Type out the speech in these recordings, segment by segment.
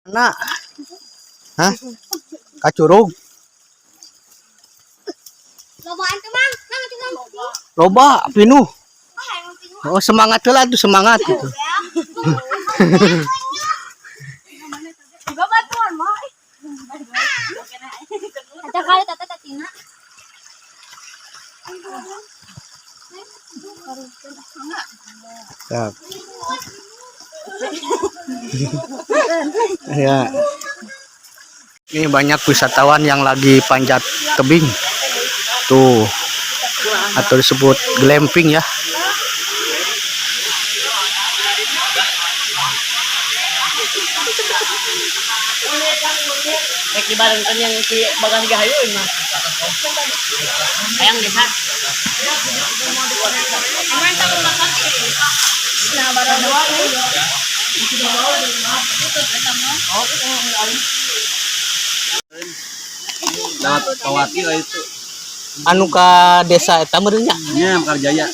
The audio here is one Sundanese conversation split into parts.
Nah. Hah? Ka curug. Lobaan tuh, Mang. Mang tuh, Mang. Loba pinuh. Ah, emang pinuh. Oh, semangat lah tuh, semangat gitu. Juga bantuan mah. Ada kali tata tatina. Siap. Ya. Ini banyak wisatawan yang lagi panjat tebing. Tuh. Atau disebut glamping ya. Rek dibarengkeun yang si Bagas Gahayu mah. Hayang desa. Emang tak Nah, barang dua nih. Lewat Pawati lah itu. Anu ka desa eta meureun nya. Nya Mekarjaya.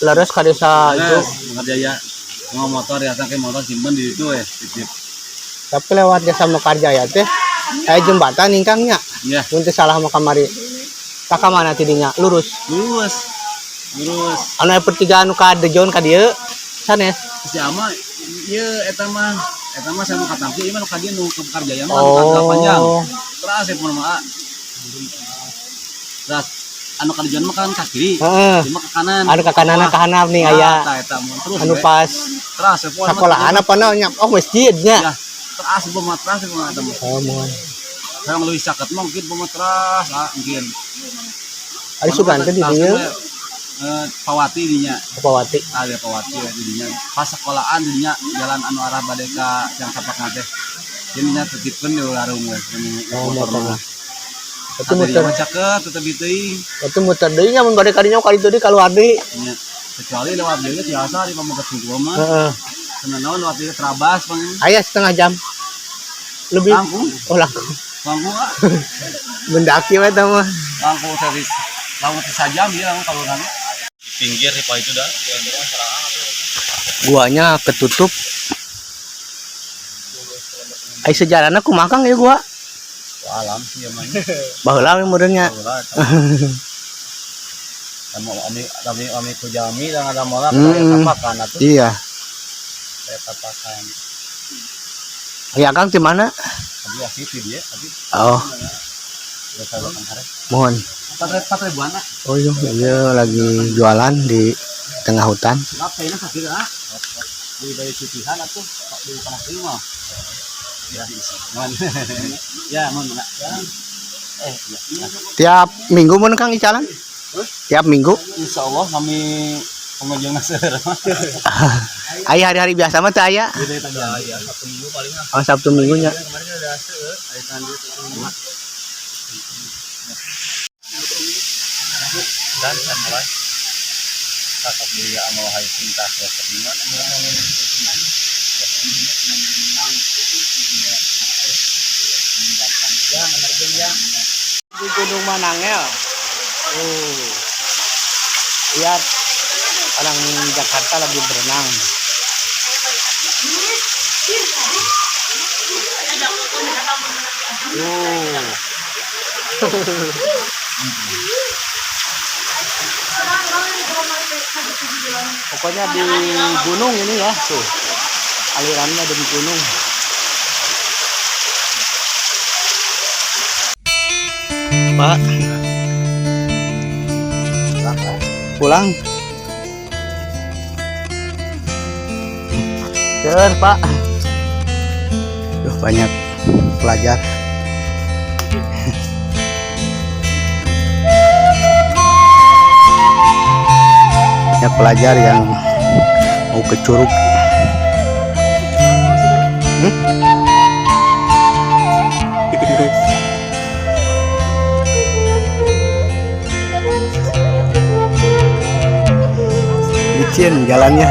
Leres ka desa itu. Nah, Mekarjaya. Mau motor ya, sampai motor simpen di itu ya, titip. Tapi lewat desa Mekarjaya teh aya jembatan ingkangnya. Ya, Mun teu salah mah kamari. Tah ka mana tidinya? Lurus. Lurus. Lurus. Anu aya pertigaan anu ka Dejon ka dieu sanes. Si ama ieu eta mah saya mau katangki ieu mah nu ka dieu nu ke Mekarjaya mah anu ka panjang. Oh. Teras ya mah. Teras anu ka Dejon mah kan ka kiri. Heeh. Ieu mah ke kanan. Anu ka kanan ka handap nih aya. Tah eta mah terus. Anu we. pas Teras ya pokoknya mah. sekolahan apa naonnya? Oh, masjidnya. Ya, teras ieu mah teras ieu mah eta mah. Oh, mohon. Saya leuwih caket mah mungkin mah teras ah mungkin. Ari sugan teh di dieu. Eh, Pawati dinya. Pawati. Ada Pawati ya dinya. Pas sekolahan dinya jalan anu arah bade ka yang tapak teh. Dinya titipkeun di warung we. Oh, motor mah. Itu Itu muter, muter caket tetep teuing. itu muter deui nya mun bade ka dinya ka ditu deui kaluar deui. Nya. Kecuali lewat dieu biasa di pameget hungkul mah. Heeh. Cenah naon lewat dieu terabas pang. Aya setengah jam. Lebih. Langkung, Oh, langkung. langkung ah. Mendaki we eta mah. Langkung servis. Langkung sajam dia langkung kaluaran. Pinggir di itu dah. Guanya ketutup. Ai sejarahna kumaha, Kang, ieu gua? Alam sih ya mah. Baheula we meureun nya. Sama ami ami ami kujami dan ada mola tapakan atuh. Iya. Kayak tapakan. Ya Kang di mana? Tapi asli sih dia, tapi Oh, biasa makan hare. mohon. Empat ribuan ah. Oh iya, iya lagi jualan di tengah hutan. Maaf, saya sakit ah. Beli baju cutihan atuh, kok beli panas deui mah. Ya, mohon. Ya, mohon enggak. Eh, iya. Tiap minggu mun Kang icalan? Tiap minggu? Insya Allah kami pengunjung seueur mah. Aya hari-hari biasa mah teu aya. Beda tanggal. Ya, Sabtu Minggu paling lah. Oh, Sabtu minggunya. Kemarin udah seueur. Ayo lanjut. Dan saya mulai. Kakak dia mau hai cinta saya terima. Di Gunung Manangel. Oh. Lihat orang Jakarta lagi berenang. Oh. Pokoknya di gunung ini ya, tuh. Alirannya dari gunung. Pak. Pulang. Cer, Pak. Duh, banyak pelajar. Banyak pelajar yang mau ke curug. Licin jalannya.